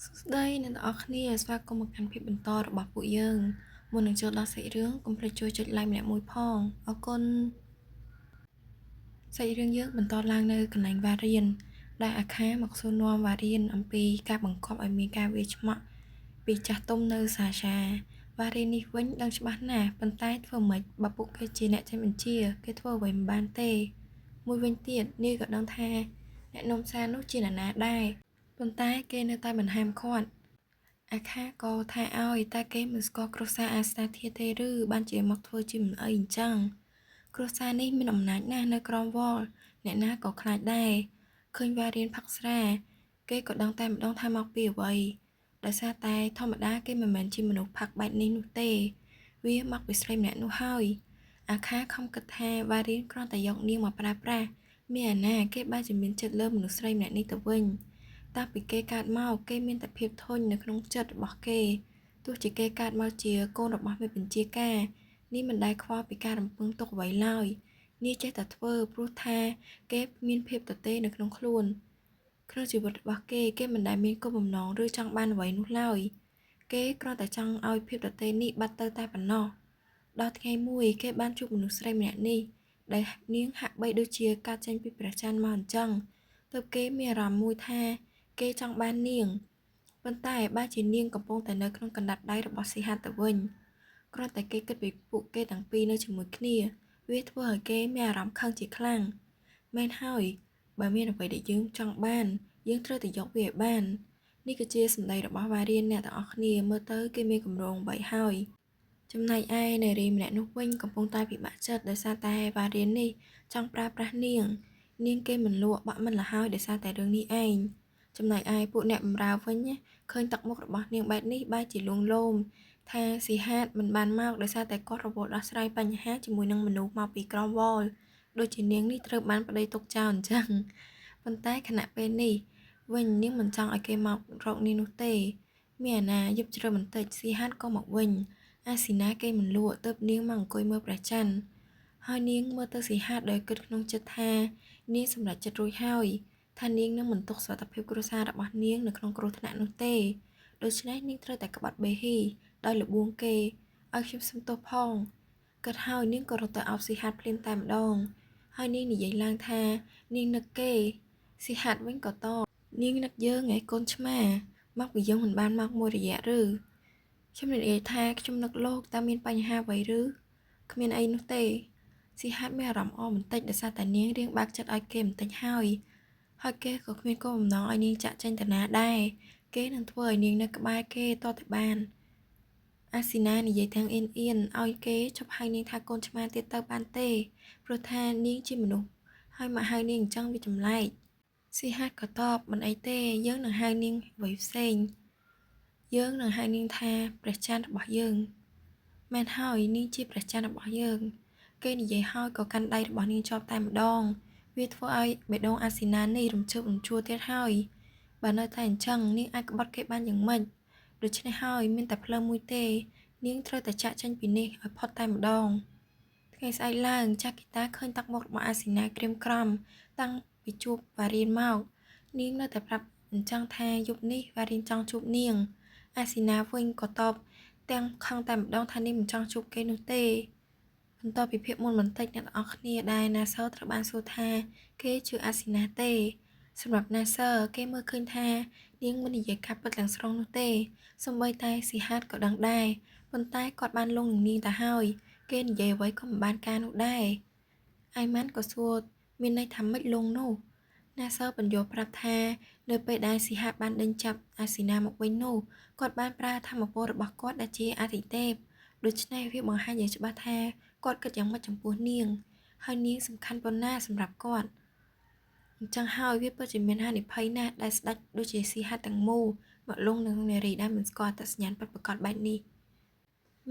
សួស្តីអ្នកទាំងអស់គ្នាស្វាគមន៍មកកាន់ភាពបន្តរបស់ពួកយើងមុននឹងចូលដល់សាច់រឿងកុំភ្លេចជួយចុច like ម្នាក់មួយផងអរគុណសាច់រឿងយើងបន្តឡើងនៅកន្លែងវ៉ារៀនដែលអាខាមកសួរនាំវ៉ារៀនអំពីការបង្កប់ឲ្យមានការវាយឆ្មក់ពីចាស់ទុំនៅសាឆាវ៉ារៀននេះវិញដឹងច្បាស់ណាស់ប៉ុន្តែធ្វើម៉េចបើពួកគេជាអ្នកចេញបញ្ជាគេធ្វើអ្វីមិនបានទេមួយវិញទៀតនាយក៏ដឹងថាអ្នកនាំសារនោះជានរណាដែរប៉ុន្តែគេនៅតែមិនហាមឃាត់អាខាក៏ថាឲ្យតែគេមិនស្គាល់គ្រួសារអាស្តាធាទេឬបានជាមកធ្វើជាមិនអីអញ្ចឹងគ្រួសារនេះមានអំណាចណាស់នៅក្រមវលអ្នកណាក៏ខ្លាចដែរឃើញវ៉ារៀនផឹកស្រាគេក៏ដឹងតែម្ដងថាមកពីអ្វីដោយសារតែធម្មតាគេមិនមែនជាមនុស្សផឹកបែបនេះនោះទេវាមកពីស្រីម្នាក់នោះហើយអាខាខំគិតថាវ៉ារៀនគ្រាន់តែយកនាងមកប្រើប្រាស់មានអាណាគេបែរជាមានចិត្តលើមនុស្សស្រីម្នាក់នេះទៅវិញតាំងពីគេកើតមកគេមានតែភាពធុញនៅក្នុងចិត្តរបស់គេទោះជាគេកើតមកជាកូនរបស់មេបញ្ជាការនេះមិនដែលខ្វល់ពីការរំពឹងទុកអ្វីឡើយនេះចេះតែធ្វើព្រោះថាគេមានភាពទទេនៅក្នុងខ្លួនក្នុងជីវិតរបស់គេគេមិនដែលមានគោលបំណងឬចង់បានអ្វីនោះឡើយគេគ្រាន់តែចង់ឲ្យភាពទទេនេះបាត់ទៅតែប៉ុណ្ណោះដល់ថ្ងៃមួយគេបានជួបមនុស្សស្រីម្នាក់នេះដែលនាងហាក់បីដូចជាកើតចេញពីព្រះច័ន្ទមកអញ្ចឹងទើបគេមានអារម្មណ៍មួយថាគេចង់បាននាងប៉ុន្តែបើជានាងកំពុងតែនៅក្នុងកណ្ដាប់ដៃរបស់ស៊ីហាតទៅវិញគ្រាន់តែគេគិតពីពួកគេទាំងពីរនៅជាមួយគ្នាវាធ្វើឲ្យគេមានអារម្មណ៍ខឹងជាខ្លាំងមែនហើយបើមានអ្វីដែលយើងចង់បានយើងត្រូវតែយកវាឲ្យបាននេះគឺជាសម្ដីរបស់វ៉ារៀនអ្នកទាំងអស់គ្នាមើលទៅគេមានគម្រោងអ្វីហើយចំណែកឯនារីម្នាក់នោះវិញកំពុងតែពិបាកចិត្តដោយសារតែវ៉ារៀននេះចង់ប្រើប្រាស់នាងនាងគេមិនលក់បាក់មិនលហើយដោយសារតែរឿងនេះឯងចំណែកឯពួកអ្នកបម្រើវិញឃើញទឹកមុខរបស់នាងបែបនេះបែរជាលួងលោមថាស៊ីហាតមិនបានមកដោយសារតែគាត់រវល់ដោះស្រាយបញ្ហាជាមួយនឹងមនុស្សមកពីក្រមវលដូចជានាងនេះត្រូវបានប្តីទុកចោលអញ្ចឹងប៉ុន្តែខណៈពេលនេះវិញនាងមិនចង់ឲ្យគេមករកនាងនោះទេមានអាណាយប់ជ្រៅបន្តិចស៊ីហាតក៏មកវិញអាស៊ីណាគេមិនលក់ទើបនាងមកអង្គុយមើលព្រះច័ន្ទហើយនាងមើលទៅស៊ីហាតដោយគិតក្នុងចិត្តថានាងសម្រេចចិត្តរួចហើយថានាងនឹងមិនទុកសុវត្ថិភាពគ្រួសាររបស់នាងនៅក្នុងគ្រោះថ្នាក់នោះទេដូច្នេះនាងត្រូវតែក្បត់បេហ៊ីដោយល្បួងគេឲ្យខ្ញុំសុំទោសផងគិតហើយនាងក៏រត់ទៅអោបស៊ីហាតភ្លាមតែម្ដងហើយនាងនិយាយឡើងថានាងនឹកគេស៊ីហាតវិញក៏តបនាងនឹកយើងឯកូនឆ្មាមកពីយើងមិនបានមកមួយរយៈឬខ្ញុំនិយាយថាខ្ញុំនឹកលោកតើមានបញ្ហាអ្វីឬគ្មានអីនោះទេស៊ីហាតមានអារម្មណ៍អបន្តិចដោយសារតែនាងរៀងបាក់ចិត្តឲ្យគេបន្តិចហើយហើយគេក៏គ្មានគោលបំណងឲ្យនាងចាក់ចេញទៅណាដែរគេនឹងធ្វើឲ្យនាងនៅក្បែរគេតតែបានអាស៊ីណានិយាយទាំងអៀនអៀនឲ្យគេឈប់ហៅនាងថាកូនឆ្មាទៀតទៅបានទេព្រោះថានាងជាមនុស្សហើយមកហៅនាងអញ្ចឹងវាចម្លែកស៊ីហាតក៏តបមិនអីទេយើងនឹងហៅនាងអ្វីផ្សេងយើងនឹងហៅនាងថាព្រះច័ន្ទរបស់យើងមែនហើយនាងជាព្រះច័ន្ទរបស់យើងគេនិយាយហើយក៏កាន់ដៃរបស់នាងជាប់តែម្ដងវាធ្វើឲ្យបេះដូងអាស៊ីណានេះរំជើបរំជួលទៀតហើយបើនៅតែអញ្ចឹងនាងអាចក្បត់គេបានយ៉ាងម៉េចដូច្នេះហើយមានតែផ្លូវមួយទេនាងត្រូវតែចាក់ចេញពីនេះឲ្យផុតតែម្ដងថ្ងៃស្អែកឡើងចាក់គីតាឃើញទឹកមុខរបស់អាស៊ីណាក្រៀមក្រំតាំងពីជួបវ៉ារៀនមកនាងនៅតែប្រាប់អញ្ចឹងថាយប់នេះវ៉ារៀនចង់ជួបនាងអាស៊ីណាវិញក៏តបទាំងខឹងតែម្ដងថានាងមិនចង់ជួបគេនោះទេបន្ទាប់ពីភាពមុនបន្តិចអ្នកទាំងអស់គ្នាដែលណាសឺត្រូវបានសួរថាគេជឿអាស៊ីណាទេសម្រាប់ណាសឺគេមើលឃើញថានាងមិននិយាយការពិតទាំងស្រុងនោះទេសូម្បីតែស៊ីហាតក៏ដឹងដែរប៉ុន្តែគាត់បានលងនឹងនាងទៅហើយគេនិយាយអ្វីក៏មិនបានការនោះដែរអៃម៉ាន់ក៏សួរមានន័យថាម៉េចលងនោះណាសឺបញ្យល់ប្រាប់ថានៅពេលដែលស៊ីហាតបានដេញចាប់អាស៊ីណាមកវិញនោះគាត់បានប្រើធម៌ពលរបស់គាត់ដែលជាអតិទេពដូច្នេះវាបង្ហាញយ៉ាងច្បាស់ថាគាត់គិតយ៉ាងម៉េចចំពោះនាងហើយនាងសំខាន់ប៉ុណ្ណាសម្រាប់គាត់អញ្ចឹងហើយវាពិតជាមានហានិភ័យណាស់ដែលស្ដេចដូចជាស៊ីហាតទាំងមូលមកលងនឹងនារីដែលមិនស្គាល់អត្តសញ្ញាណពិតប្រាកដបែបនេះ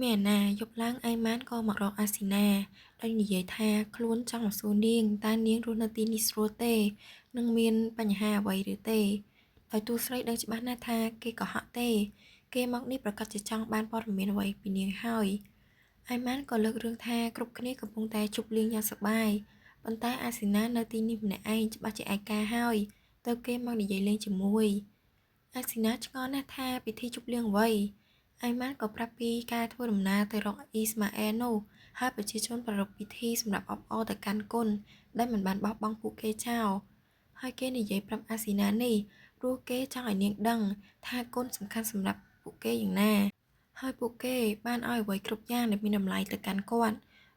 មានអាណាយប់ឡើងអៃម៉ានក៏មករកអាស៊ីណាដោយនិយាយថាខ្លួនចង់មកសួរនាងតើនាងរស់នៅទីនេះស្រួលទេនឹងមានបញ្ហាអ្វីឬទេដោយទូស្រីដឹងច្បាស់ណាស់ថាគេក៏ហក់ទេគេមកនេះប្រកាសជាចង់បានព័ត៌មានអ្វីពីនាងហើយអៃម៉ានក៏លើករឿងថាគ្រប់គ្នាកំពុងតែជប់លៀងយ៉ាងសប្បាយប៉ុន្តែអាស៊ីណានៅទីនេះម្នាក់ឯងច្បាស់ជាឯកាហើយទៅគេមកនិយាយលេងជាមួយ អាស៊ីណាឆ្ងល់ណាស់ថាពិធីជប់លៀងអ្វីអៃម៉ានក៏ប្រាប់ពីការធ្វើដំណើរទៅរកអ៊ីស្ម៉ាអែលនោះហើយប្រជាជនប្រារព្ធពិធីសម្រាប់អបអរទៅកាន់គុណដែលមិនបានបោះបង់ពួកគេចោលហើយគេនិយាយប្រាប់អាស៊ីណានេះព្រោះគេចង់ឲ្យនាងដឹងថាគុណសំខាន់សម្រាប់ពួកគេយ៉ាងណាហើយពួកគេបានឲ្យអ្វីគ្រប់យ៉ាងដែលមានតម្លៃទៅកាន់គាត់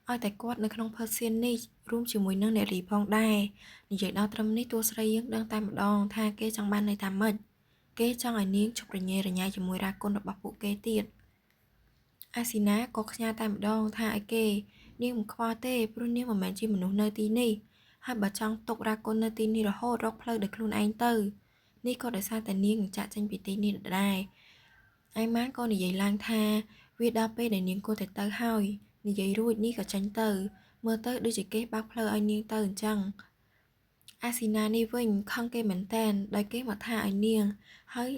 ឲ្យតែគាត់នៅក្នុងផឺសៀននេះរួមជាមួយនឹងនារីផងដែរនិយាយដល់ត្រឹមនេះតួស្រីយើងដឹងតែម្ដងថាគេចង់បានន័យថាម៉េចគេចង់ឲ្យនាងឈប់រញ៉េរញ៉ៃជាមួយរាគុណរបស់ពួកគេទៀតអាស៊ីណាក៏ខ្ញាល់តែម្ដងថាឲ្យគេនាងមិនខ្វល់ទេព្រោះនាងមិនមែនជាមនុស្សនៅទីនេះហើយបើចង់ទុករាគុណនៅទីនេះរហូតរកផ្លូវដោយខ្លួនឯងទៅនេះក៏ដោយសារតែនាងនឹងចាក់ចេញពីទីនេះដែរអៃម៉ានក៏និយាយឡើងថាវាដល់ពេលដែលនាងគួរតែទៅហើយនិយាយរួចនេះក៏ចេញទៅមើលទៅដូចជាគេបើកផ្លូវឲ្យនាងទៅអញ្ចឹងអាស៊ីណានេះវិញខឹងគេមែនតែនដោយគេមកថាឲ្យនាងហើយ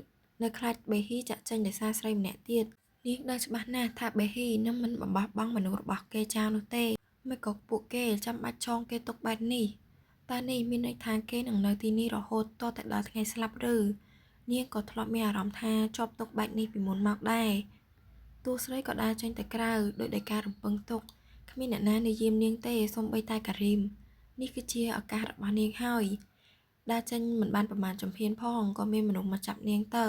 នៅខ្លាចបេហ៊ីចាក់ចេញដោយសារស្រីម្នាក់ទៀតនាងដឹងច្បាស់ណាស់ថាបេហ៊ីនឹងមិនបំបោះបង់មនុស្សរបស់គេចោលនោះទេមិនក៏ពួកគេចាំបាច់ចងគេទុកបែបនេះតើនេះមានន័យថាគេនឹងនៅទីនេះរហូតទាល់តែដល់ថ្ងៃស្លាប់ឬនាងក៏ធ្លាប់មានអារម្មណ៍ថាជាប់ទុកបែបនេះពីមុនមកដែរតួស្រីក៏ដើរចេញទៅក្រៅដោយដោយការរំពឹងទុកគ្មានអ្នកណានិយាមនាងទេសូម្បីតែការីមនេះគឺជាឱកាសរបស់នាងហើយដើរចេញមិនបានប្រមាណជំហានផងក៏មានមនុស្សមកចាប់នាងទៅ